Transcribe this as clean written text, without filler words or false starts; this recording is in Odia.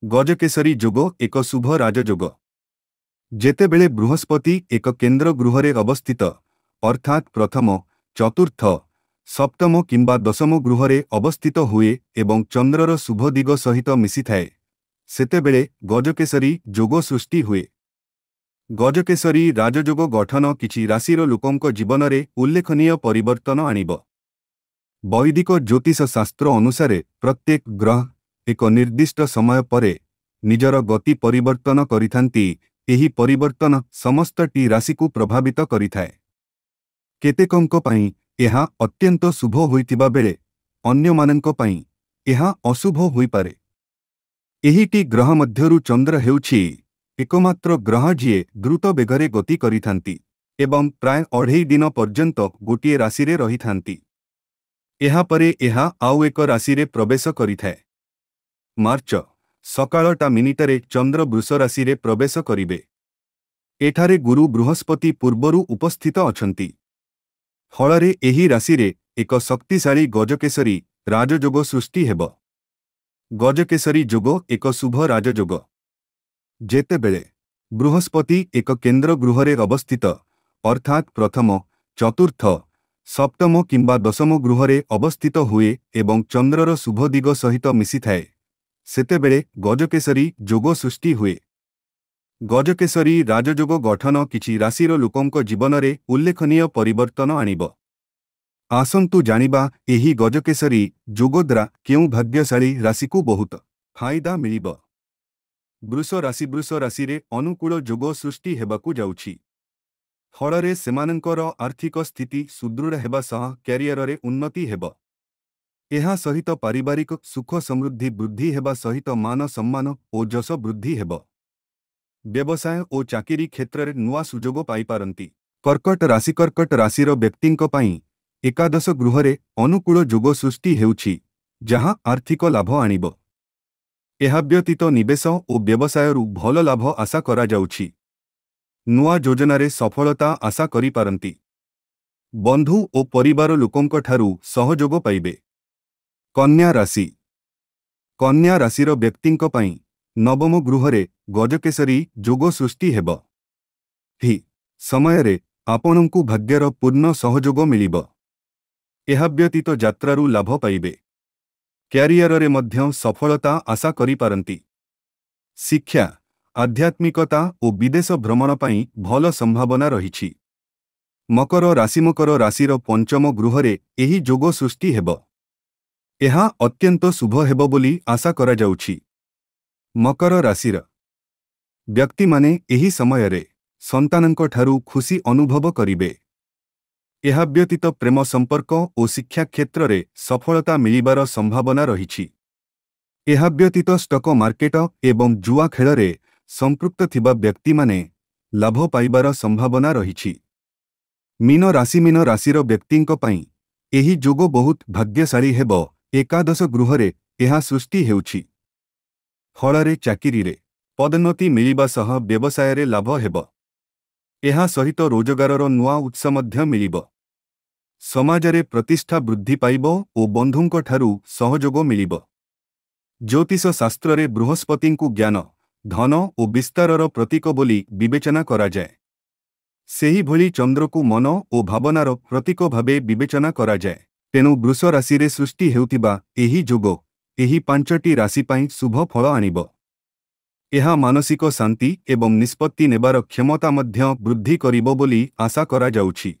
ଗଜକେଶରୀ ଯୋଗ ଏକ ଶୁଭ ରାଜଯୋଗ। ଯେତେବେଳେ ବୃହସ୍ପତି ଏକ କେନ୍ଦ୍ର ଗୃହରେ ଅବସ୍ଥିତ, ଅର୍ଥାତ୍ ପ୍ରଥମ, ଚତୁର୍ଥ, ସପ୍ତମ କିମ୍ବା ଦଶମ ଗୃହରେ ଅବସ୍ଥିତ ହୁଏ ଏବଂ ଚନ୍ଦ୍ରର ଶୁଭ ଦିଗ ସହିତ ମିଶିଥାଏ, ସେତେବେଳେ ଗଜକେଶରୀ ଯୋଗ ସୃଷ୍ଟି ହୁଏ। ଗଜକେଶରୀ ରାଜଯୋଗ ଗଠନ କିଛି ରାଶିର ଲୋକଙ୍କ ଜୀବନରେ ଉଲ୍ଲେଖନୀୟ ପରିବର୍ତ୍ତନ ଆଣିବ। ବୈଦିକ ଜ୍ୟୋତିଷ ଶାସ୍ତ୍ର ଅନୁସାରେ ପ୍ରତ୍ୟେକ ଗ୍ରହ ଏକ ନିର୍ଦ୍ଦିଷ୍ଟ ସମୟ ପରେ ନିଜର ଗତି ପରିବର୍ତ୍ତନ କରିଥାନ୍ତି। ଏହି ପରିବର୍ତ୍ତନ ସମସ୍ତଟି ରାଶିକୁ ପ୍ରଭାବିତ କରିଥାଏ। କେତେକଙ୍କ ପାଇଁ ଏହା ଅତ୍ୟନ୍ତ ଶୁଭ ହୋଇଥିବା ବେଳେ ଅନ୍ୟମାନଙ୍କ ପାଇଁ ଏହା ଅଶୁଭ ହୋଇପାରେ। ଏହିଟି ଗ୍ରହ ମଧ୍ୟରୁ ଚନ୍ଦ୍ର ହେଉଛି ଏକମାତ୍ର ଗ୍ରହ ଯିଏ ଦ୍ରୁତ ବେଗରେ ଗତି କରିଥାନ୍ତି ଏବଂ ପ୍ରାୟ 2.5 ଦିନ ପର୍ଯ୍ୟନ୍ତ ଗୋଟିଏ ରାଶିରେ ରହିଥାନ୍ତି। ଏହାପରେ ଏହା ଆଉ ଏକ ରାଶିରେ ପ୍ରବେଶ କରିଥାଏ। ମାର୍ଚ୍ଚ ସକାଳ ଟା ମିନିଟରେ ଚନ୍ଦ୍ର ବୃଷ ରାଶିରେ ପ୍ରବେଶ କରିବେ। ଏଠାରେ ଗୁରୁ ବୃହସ୍ପତି ପୂର୍ବରୁ ଉପସ୍ଥିତ ଅଛନ୍ତି। ଫଳରେ ଏହି ରାଶିରେ ଏକ ଶକ୍ତିଶାଳୀ ଗଜକେଶରୀ ରାଜଯୋଗ ସୃଷ୍ଟି ହେବ। ଗଜକେଶରୀ ଯୋଗ ଏକ ଶୁଭ ରାଜଯୋଗ। ଯେତେବେଳେ ବୃହସ୍ପତି ଏକ କେନ୍ଦ୍ର ଗୃହରେ ଅବସ୍ଥିତ, ଅର୍ଥାତ୍ ପ୍ରଥମ, ଚତୁର୍ଥ, ସପ୍ତମ କିମ୍ବା ଦଶମ ଗୃହରେ ଅବସ୍ଥିତ ହୁଏ ଏବଂ ଚନ୍ଦ୍ରର ଶୁଭ ଦିଗ ସହିତ ମିଶିଥାଏ, ସେତେବେଳେ ଗଜକେଶରୀ ଯୋଗ ସୃଷ୍ଟି ହୁଏ। ଗଜକେଶରୀ ରାଜଯୋଗ ଗଠନ କିଛି ରାଶିର ଲୋକଙ୍କ ଜୀବନରେ ଉଲ୍ଲେଖନୀୟ ପରିବର୍ତ୍ତନ ଆଣିବ। ଆସନ୍ତୁ ଜାଣିବା ଏହି ଗଜକେଶରୀ ଯୋଗ ଦ୍ୱାରା କେଉଁ ଭାଗ୍ୟଶାଳୀ ରାଶିକୁ ବହୁତ ଫାଇଦା ମିଳିବ। ବୃଷ ରାଶି। ବୃଷ ରାଶିରେ ଅନୁକୂଳ ଯୋଗ ସୃଷ୍ଟି ହେବାକୁ ଯାଉଛି। ଫଳରେ ସେମାନଙ୍କର ଆର୍ଥିକ ସ୍ଥିତି ସୁଦୃଢ଼ ହେବା ସହ କ୍ୟାରିୟରରେ ଉନ୍ନତି ହେବ। ଏହା ସହିତ ପାରିବାରିକ ସୁଖ ସମୃଦ୍ଧି ବୃଦ୍ଧି ହେବା ସହିତ ମାନ ସମ୍ମାନ ଓ ଯଶ ବୃଦ୍ଧି ହେବ। ବ୍ୟବସାୟ ଓ ଚାକିରି କ୍ଷେତ୍ରରେ ନୂଆ ସୁଯୋଗ ପାଇପାରନ୍ତି। କର୍କଟ ରାଶି। କର୍କଟ ରାଶିର ବ୍ୟକ୍ତିଙ୍କ ପାଇଁ ଏକାଦଶ ଗୃହରେ ଅନୁକୂଳ ଯୋଗ ସୃଷ୍ଟି ହେଉଛି, ଯାହା ଆର୍ଥିକ ଲାଭ ଆଣିବ। ଏହା ବ୍ୟତୀତ ନିବେଶ ଓ ବ୍ୟବସାୟରୁ ଭଲ ଲାଭ ଆଶା କରାଯାଉଛି। ନୂଆ ଯୋଜନାରେ ସଫଳତା ଆଶା କରିପାରନ୍ତି। ବନ୍ଧୁ ଓ ପରିବାର ଲୋକଙ୍କଠାରୁ ସହଯୋଗ ପାଇବେ। କନ୍ୟା ରାଶି। କନ୍ୟା ରାଶିର ବ୍ୟକ୍ତିଙ୍କ ପାଇଁ ନବମ ଗୃହରେ ଗଜକେଶରୀ ଯୋଗ ସୃଷ୍ଟି ହେବ। ଏହି ସମୟରେ ଆପଣଙ୍କୁ ଭାଗ୍ୟର ପୂର୍ଣ୍ଣ ସହଯୋଗ ମିଳିବ। ଏହା ବ୍ୟତୀତ ଯାତ୍ରାରୁ ଲାଭ ପାଇବେ। କ୍ୟାରିୟରରେ ମଧ୍ୟ ସଫଳତା ଆଶା କରିପାରନ୍ତି। ଶିକ୍ଷା, ଆଧ୍ୟାତ୍ମିକତା ଓ ବିଦେଶ ଭ୍ରମଣ ପାଇଁ ଭଲ ସମ୍ଭାବନା ରହିଛି। ମକର ରାଶି। ମକର ରାଶିର ପଞ୍ଚମ ଗୃହରେ ଏହି ଯୋଗ ସୃଷ୍ଟି ହେବ। ଏହା ଅତ୍ୟନ୍ତ ଶୁଭ ହେବ ବୋଲି ଆଶା କରାଯାଉଛି। ମକର ରାଶିର ବ୍ୟକ୍ତିମାନେ ଏହି ସମୟରେ ସନ୍ତାନଙ୍କଠାରୁ ଖୁସି ଅନୁଭବ କରିବେ। ଏହା ବ୍ୟତୀତ ପ୍ରେମ ସମ୍ପର୍କ ଓ ଶିକ୍ଷା କ୍ଷେତ୍ରରେ ସଫଳତା ମିଳିବାର ସମ୍ଭାବନା ରହିଛି। ଏହା ବ୍ୟତୀତ ଷ୍ଟକ ମାର୍କେଟ ଏବଂ ଜୁଆ ଖେଳରେ ସମ୍ପୃକ୍ତ ଥିବା ବ୍ୟକ୍ତିମାନେ ଲାଭ ପାଇବାର ସମ୍ଭାବନା ରହିଛି। ମୀନ ରାଶି। ମୀନ ରାଶିର ବ୍ୟକ୍ତିଙ୍କ ପାଇଁ ଏହି ଯୋଗ ବହୁତ ଭାଗ୍ୟଶାଳୀ ହେବ। ଏକାଦଶ ଗୃହରେ ଏହା ସୃଷ୍ଟି ହେଉଛି। ଫଳରେ ଚାକିରିରେ ପଦୋନ୍ନତି ମିଳିବା ସହ ବ୍ୟବସାୟରେ ଲାଭ ହେବ। ଏହା ସହିତ ରୋଜଗାରର ନୂଆ ଉତ୍ସ ମଧ୍ୟ ମିଳିବ। ସମାଜରେ ପ୍ରତିଷ୍ଠା ବୃଦ୍ଧି ପାଇବ ଓ ବନ୍ଧୁଙ୍କଠାରୁ ସହଯୋଗ ମିଳିବ। ଜ୍ୟୋତିଷ ଶାସ୍ତ୍ରରେ ବୃହସ୍ପତିଙ୍କୁ ଜ୍ଞାନ, ଧନ ଓ ବିସ୍ତାରର ପ୍ରତୀକ ବୋଲି ବିବେଚନା କରାଯାଏ। ସେହିଭଳି ଚନ୍ଦ୍ରକୁ ମନ ଓ ଭାବନାର ପ୍ରତୀକ ଭାବେ ବିବେଚନା କରାଯାଏ। ତେଣୁ ବୃଷ ରାଶିରେ ସୃଷ୍ଟି ହେଉଥିବା ଏହି ଯୋଗ ଏହି 5ଟି ରାଶି ପାଇଁ ଶୁଭ ଫଳ ଆଣିବ। ଏହା ମାନସିକ ଶାନ୍ତି ଏବଂ ନିଷ୍ପତ୍ତି ନେବାର କ୍ଷମତା ମଧ୍ୟ ବୃଦ୍ଧି କରିବ ବୋଲି ଆଶା କରାଯାଉଛି।